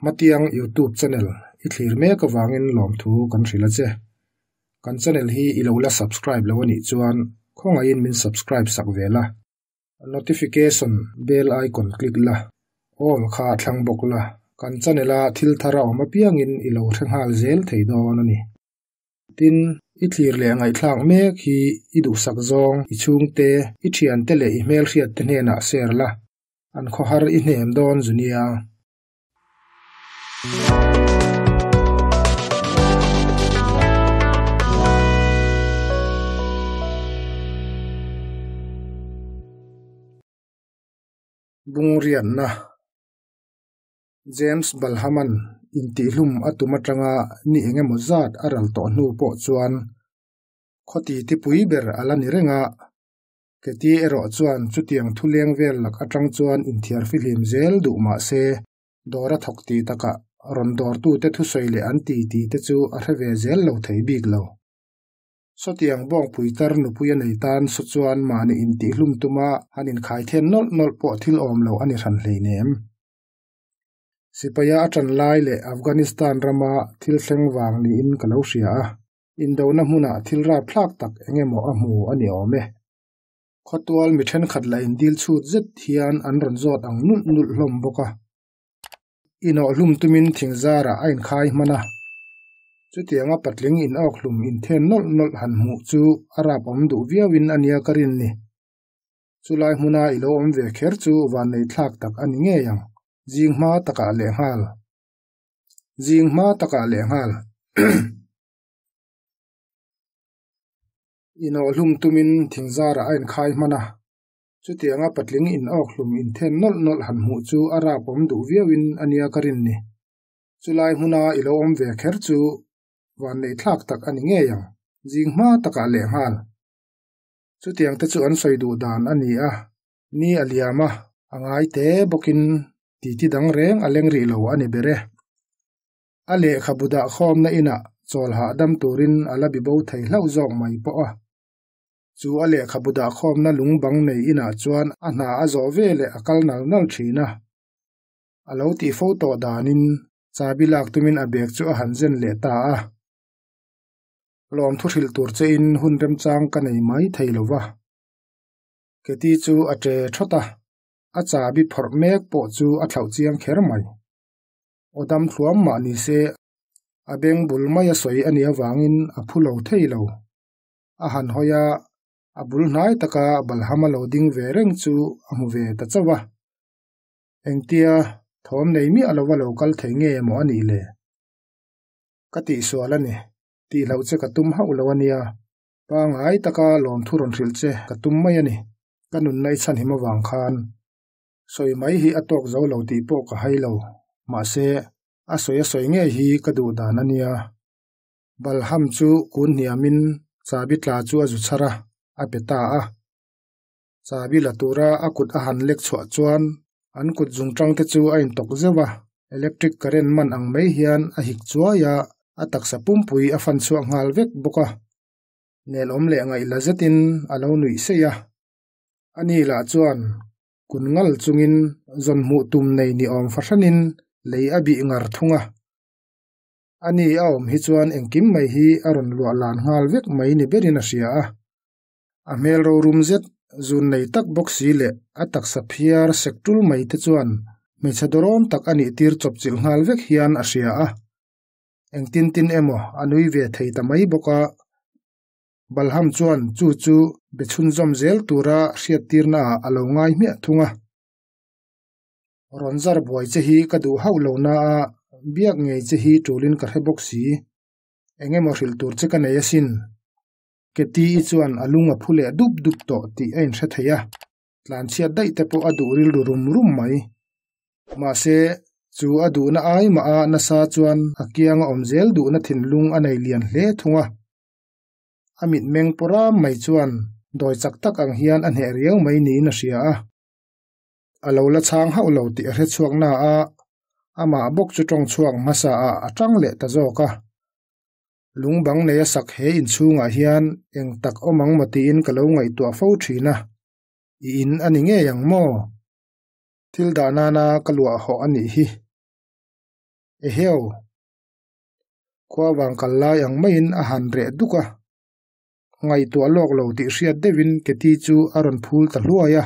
Hmatiang Youtube channel i thlir mek avangin lawmthu kan hrilh a che. Kan channel hi i lo la subscribe lo a nih chuan khawngaihin min subscribe sak ve la. Notification bell icon click la, all kha thlang bawk la, kan channel a thil thar a awm apiangin i lo hre nghal zel thei dawn a ni. Tin, i thlir leh ngaihthlak mek hi i duhsak zawng, i chhungte, i thiante leh i hmelhriatte hnenah share la, an khawhar i hnem dawn zu nia. Bungriatna James Balhaman intihhlum a tum atanga ni engemaw zat a ral tawh hnu pawh chuan khawti tipui ber a la ni reng a. Keti erawh chuan chutiang thu leng vel lak atang chuan inthiar fihlim zel duh mah se, dawr a thawk tih takah rawn dawrtute thusawi leh an ti ti te chu a hre ve zel lo thei bik lo. Sawtiang bawngpui tar nupui a nei tan saw chuan mahni intihhlum tuma han inkhai then nawlh nawlh pawh thil awm lo a ni hran hleinem. Sipaia a ṭan lai leh Afghanistan rama thil thleng vang niin ka lo hria a, indona hmunah thil rapthlak tak eng emaw a hmu a ni awm e. Khawtual mi thenkhat la indil chhut zet hian an rawn zawt ang nulh nulh hlawm bawk a. Inawhhlum tumin thingzarah a inkhai hman a. Chutianga patling inawkhlum inthen nawlh nawlh han hmuh chu a rap awm duh viauin a nia ka rin ni. Chulai hmuna i lo awm ve kher chu vanneihthlak tak a ni ngei ang, zing hma takah lehnghal. Zing hma takah lehnghal. Inawhhlum tumin thingzarah a inkhai hman a. Chutianga patling inawkhlum inthen nawlh nawlh han hmuh chu a rap awm duh viauin a nia ka rin ni. Chulai hmuna i lo awm ve kher chu vanneihthlak tak a ni ngei ang, zing hma takah lehnghal. Chutiang te chu an sawi duh dan a ni a, ni a liam a, a ngai te bawkin titi dang reng a leng rih lo a ni ber e. A lehkhabu dah khawmna inah chawl hahdam turin a la bi bo thei hlauh zawk mai pawh a. Chu a lehkhabu dah khawmna lung bang nei inah chuan a hna a zawh ve leh a kal nal nal thin a. A lo tih fo tawh danin chabi lak tumin a bag chu a han zen leh ta a. Lawm thu hrilh tur che in hun remchang ka nei mai thei lo va. Keti chu a ṭe ṭhawt a, a chabi phawrh mek pawh chu a thlauh chiang kher mai. Aw dam thluam mah ni se, a beng bul mai a sawi a nih avangin a phu lo thei lo. A han hawi a, a bul hnai taka Balham a lo ding ve reng chu a hmu ve ta chauh a. Engtia thawm nei miah lova lo kal thei nge maw a nih le? Ka tihsual a ni, tihloh che ka tum hauh lo a nia. Pangngai taka lawmthu rawn hrilh che ka tum mai a ni, ka nunna i chhanhim avang khan. Sawi mai hi a tawk zo lo tih pawh ka hai lo, mahse, a sawi a sawi ngei hi ka duh dan a nia. Balham chu kun hniamin chabi tla chu a zu chhar a, a pe ta a. Chabi la tura a kut a han lek chhuah chuan an kut zungtang te chu a intawk zeuh a, electric current man ang mai hian a hik chuai a, a taksa pumpui a fan chhuak nghal vek bawk a. Nelawm leh ngaihla zetin a lo nuih seih a. Ani lah chuan kun ngal chungin zawn hmuh tum nei ni awm fahranin lei a bih ngar thung a. Ani a awm hi chuan engkim mai hi a rawn luah lan nghal vek mai ni berin a hria a. A hmel rorum zet, zun nei tak bawk si leh a taksa phiar sek tul mai te chuan hmeichhe dawrawm tak a nih tir chawpchilh nghal vek hian a hria a. Engtin tin emaw a nui ve thei ta mai bawk a. Balham chuan chu chu be chhunzawm zel tura hriattirna ah a lo ngai hmiah thung a. Rawn zar buai che hi ka duh hauh lo na a, biak ngei che hi tulin ka hre bawk si. Eng emaw hrilh tur che ka nei asin. Keti-i chuan a lung a phu leh dup dup tawh tih a inhre thei a, tlanchhiat daih te pawh a duh rilru rum rum mai. Mahse, chu a duhna ai mah a nasa chuan a kianga awm zel duhna thinlung a nei lian hle thung a. A mitmeng pawram mai chuan dawi chak tak ang hian a hneh riau mai niin a hria a. A lo la chhang hauh lo tih a hre chhuak na a, amah bawk chu tawng chhuak hmasa ah a tang leh ta zawk a. Lung bang nei a sak he inchhungah hian eng tak awm ang maw tiin ka lo ngaihtuah fo thin a, i in a ni ngei ang maw? Thil dah nana ka luah hawh a nih hi. Eheu! Khua vang kal lai ang maiin a han reh duk a. Ngaihtuah lawk lo tih hriat deuhin Keti chu a rawn phul ta hluai a.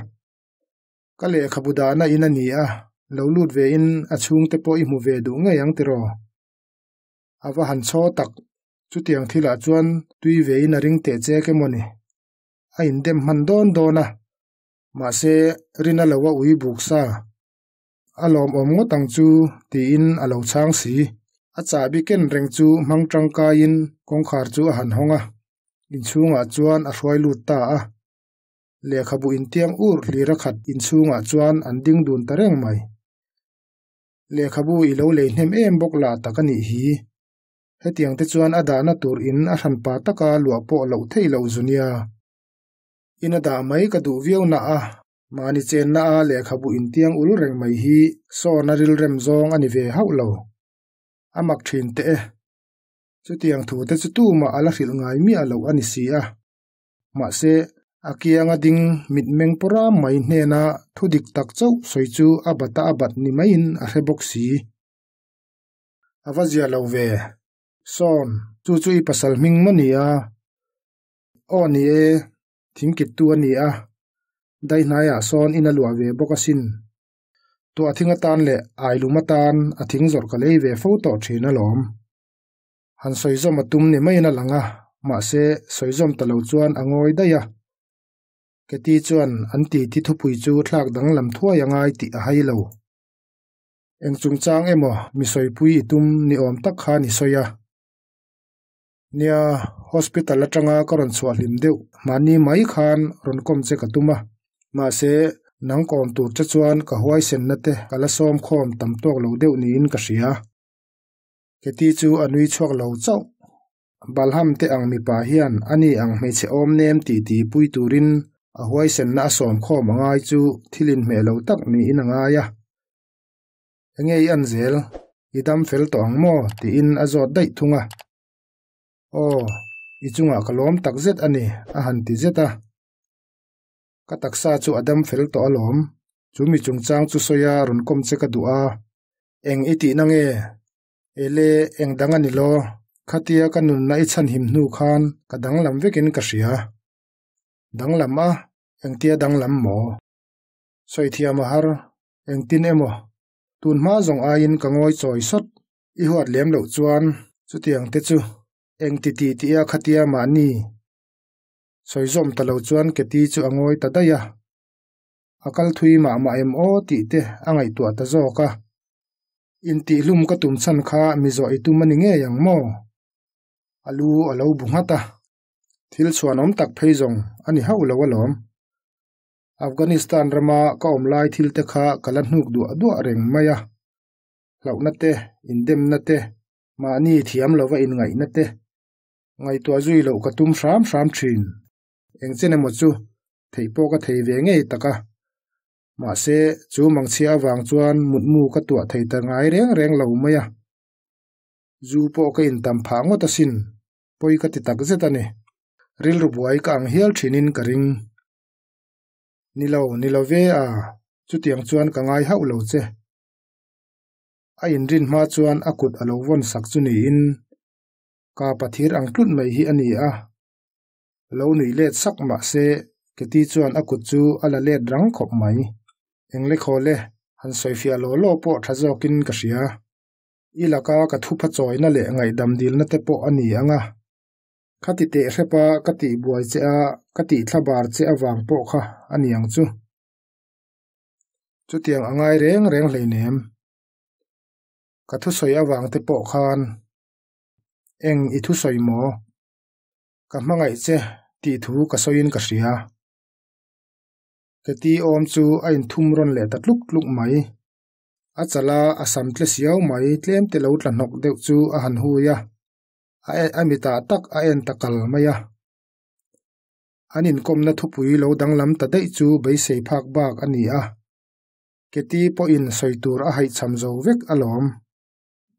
Ka lehkhabu dahna in a ni a, lo lut ve in a chhungte pawh i hmu ve duh ngei ang tiraw? A va han chhaw tak, chutiang thilah chuan tui ve in a ring teh chek emaw ni? A indem hman dawn dawn a, mahse rina lo a ui buk sa. A lawmawm ngawt ang chu tiin a lo chhang si. A chahbi ken reng chu hmang tangkaiin kawngkhar chu a han hawng a, inchhungah chuan a hruai lut ta a. Lehkhabu intiang ur hlir a khat inchhungah chuan an ding dun ta reng mai. Lehkhabu i lo lei hnem em bawk lah tak a nih hi. Hetiang te chuan a dahna tur in a hranpa taka luah pawh loh theih loh zu nia. In a dah mai ka duh viau na a, mahni chenna a lehkhabu intiang ul reng mai hi sawn a rilrem zawng a ni ve hauh lo. A mak thin teh e. Chutiang thu te chu tumah a la hrilh ngai miah loh a ni si a. Mahse, a kianga ding mitmeng pawra mai hnena thu dik tak chauh sawi chu a bata a bat ni maiin a hre bawk si. A va zia lo ve. Sawn, chu chu i pasal hming maw ni a? Aw ni e, thingkittu a ni a. Daihnaiah sawn in a luah ve bawk asin. Tuah thing atan leh ailum atan a thing zawrh ka lei ve fo tawh thin alawm. Han sawi zawm a tum ni maiin a lang a, mahse sawi zawm ta lo chuan a ngawi daih a. Keti chuan an titi thupui chu thlak danglam thuai a ngai tih a hai lo. Eng chungchang emaw mi sawipui i tum ni awm tak khan i sawi a. Nia, hospital atanga ka rawn chhuah hlim deuh mahni mai khan rawn kawm che ka tum a, mahse nang kawm tur che chuan ka huaisenna te ka la sawm khawm tam tawk lo deuh niin ka hria. Keti chu a nui chhuak lo chauh. Balham te ang mipa hian ani ang hmeichhe awm nem tih ti pui turin a huaisenna a sawm khawm a ngai chu thil inhmeh lo tak niin a ngai a. Enge i an zel? I dam fel tawh ang maw? tiin a zawt daih thung a. Aw, i chungah ka lawm tak zet a ni, a han ti zet a. Ka taksa chu a dam fel tawh alawm. Chu mi chungchang chu sawi a rawn kawm che ka duh a. Eng i tihna nge? Ele, eng dang a ni law? Khatia ka nunna i chhanhim hnu khan ka danglam vekin ka hria. Danglam a? Engtia danglam maw? Sawi thiam a har. Engtin emaw? Tun hma zawng aiin ka ngawi chawi sawt. I huat lem loh chuan chutiang te chu eng ti tih tih a khatia mahni sawi zawm ta lo chuan Keti chu a ngawi ta daih a. A kal thui mah mah em aw tih te a ngaihtuah ta zawk a. Intihhlum ka tum chhan kha mi zawh i tum a ni ngei ang maw? A lu a lo bu nghat a. Thil chhuanawm tak phei zawng a ni hauh lo alawm. Afghanistan rama ka awm lai thil te kha ka la hnuk duah duah reng mai a. Hlauhna te, indemna te, mahni thiam lova inngaihna te, ngaihtuah zui loh ka tum hram hram thin. Eng chen emaw chu theih pawh ka thei ve ngei tak a. Mahse, chu mangchhia avang chuan mutmu ka tuah thei ta ngai reng reng lo mai a. Zu pawh ka intam phah ngawt asin, pawi ka ti tak zet a ni. Rilru buai ka ang hial thinin ka ring. Ni lo, ni lo ve a, chutiang chuan ka ngai hauh lo che. A inrin hma chuan a kut a lo vawn sak chu niin, ka pathir ang tlut mai hi a ni a. Lo nuih let sak mah se, Keti chuan a kut chu a la let rang khawp mai. Engle khawl e, han sawifiah law law pawh tha zawkin ka hria. I laka ka thupha chawina leh ngaihdam dilna te pawh a ni ang a. Khati teh hrepa ka tih buai che a, ka tih thlabar che avang pawh kha a ni ang chu. Chutiang a ngai reng reng hleinem. Ka thusawi avang te pawh khan eng i thusawi maw? Ka hmangaih che tih thu ka sawiin ka hria. Keti awm chu a inthum rawn leh ta tluk tluk mai. A chala a sam tle siau mai tlem te lo tla hnawk deuh chu a han hui a, a mitah tak a en ta kal mai a. An inkawmna thupui lo danglam ta daih chu beisei phak bak a ni a. Keti pawhin sawi tur a haihchham zo vek alawm.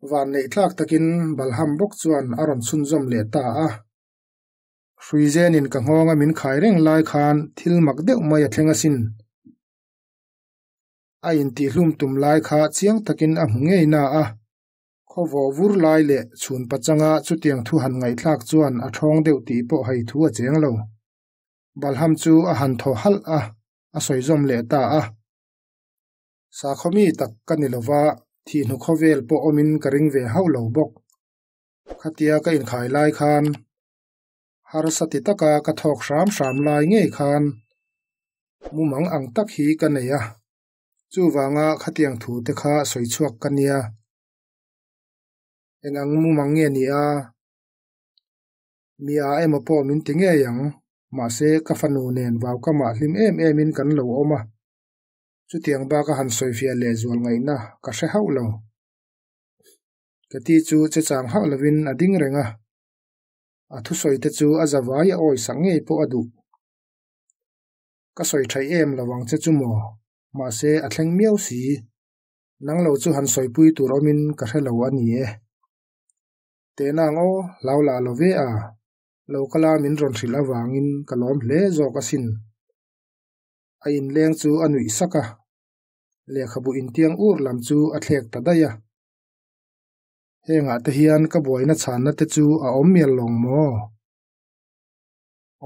Vanneih tlak takin Balham bawk chuan a rawn chhunzawm leh ta a. Hruizenin ka nghawnga min khai reng lai khan thil mak deuh mai a thleng asin. A intihhlum tum lai kha chiang takin a hmu ngei na a. Khaw vawh vur lai leh chhun pachanga chutiang thu han ngaihthlak chuan a ṭhawng deuh tih pawh hei thu a cheng lo. Balham chu a han thaw halh a, a sawi zawm leh ta a. Sakhaw mi tak ka ni lova, thihhnu khawvel pawh awmin ka ring ve hauh lo bawk. Khatia ka inkhai lai khan harsa ti taka ka thawk hram hram lai ngei khan mumang ang tak hi ka nei a, chuvanga khatiang thu te kha sawi chhuak ka nia. Eng ang mumang nge ni a? Mi a emaw pawh min ti ngei ang, mahse ka fanu nen vaukamah hlim em emin kan lo awm a, chutiang baka han sawifiah lehzual ngaihna ka hre hauh lo. Kati chu che chang hauh lovin a ding reng a, a thusawi te chu a zavai a awi sak ngei pawh a duh. Ka sawi thaih em lo ang che chu maw? Mahse a thleng miau si. Nang lo chu han sawipui tur awmin ka hre lo a ni e. Tehnang aw, hlau lah lo ve a, lo kala min rawn hrilh avangin ka lawm hle zawk asin. A inleng chu a nuih sak a, lehkhabu intiang ur lam chu a thlek ta daih a. Hengah te hian ka buaina chhanna te chu a awm mial lawng maw?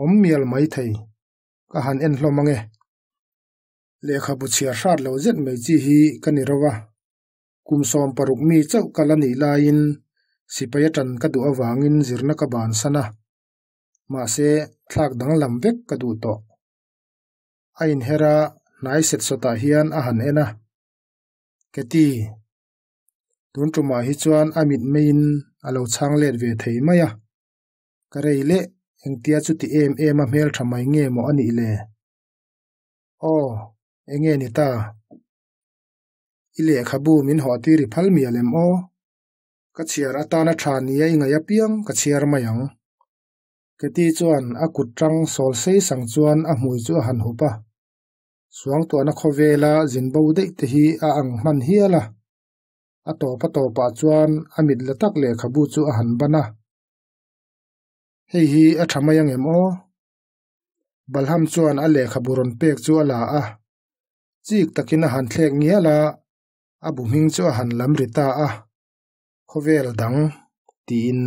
Awm mial maithei, ka han en hlawm ange. Lehkhabu chhiar hrat lo zet mai chi hi ka ni ro a, kum 16 mi chauh ka la nih laiin sipai atan ka duh avangin zirna ka bansan a, mahse thlak danglam vek ka duh tawh. A inher a, hnai set sawtah hian a han en a, Keti, tun tumah hi chuan a mit meiin a lo chhang let ve thei mai a, ka rei leh engtia chuti em em a hmeltha mai nge maw a nih le? Aw, enge ni ta? I lehkhabu min hawh tir i phal mial em aw? Ka chhiar atana tha nia i ngaih apiang ka chhiar mai ang. Keti chuan a kut tang sawl sei sang chuan a hmui chu a han hup a. Suangtuahna khawvela zin bo daih te hi a ang hman hial a. A tawp a tawpah chuan a mit la tak lehkhabu chu a han ban a. Hei hi a tha mai ang em aw? Balham chuan a lehkhabu rawn pek chu a la a, chik takin a han thlek ngial a, a bu hming chu a han lam ri ta a, Khawvel dang tiin.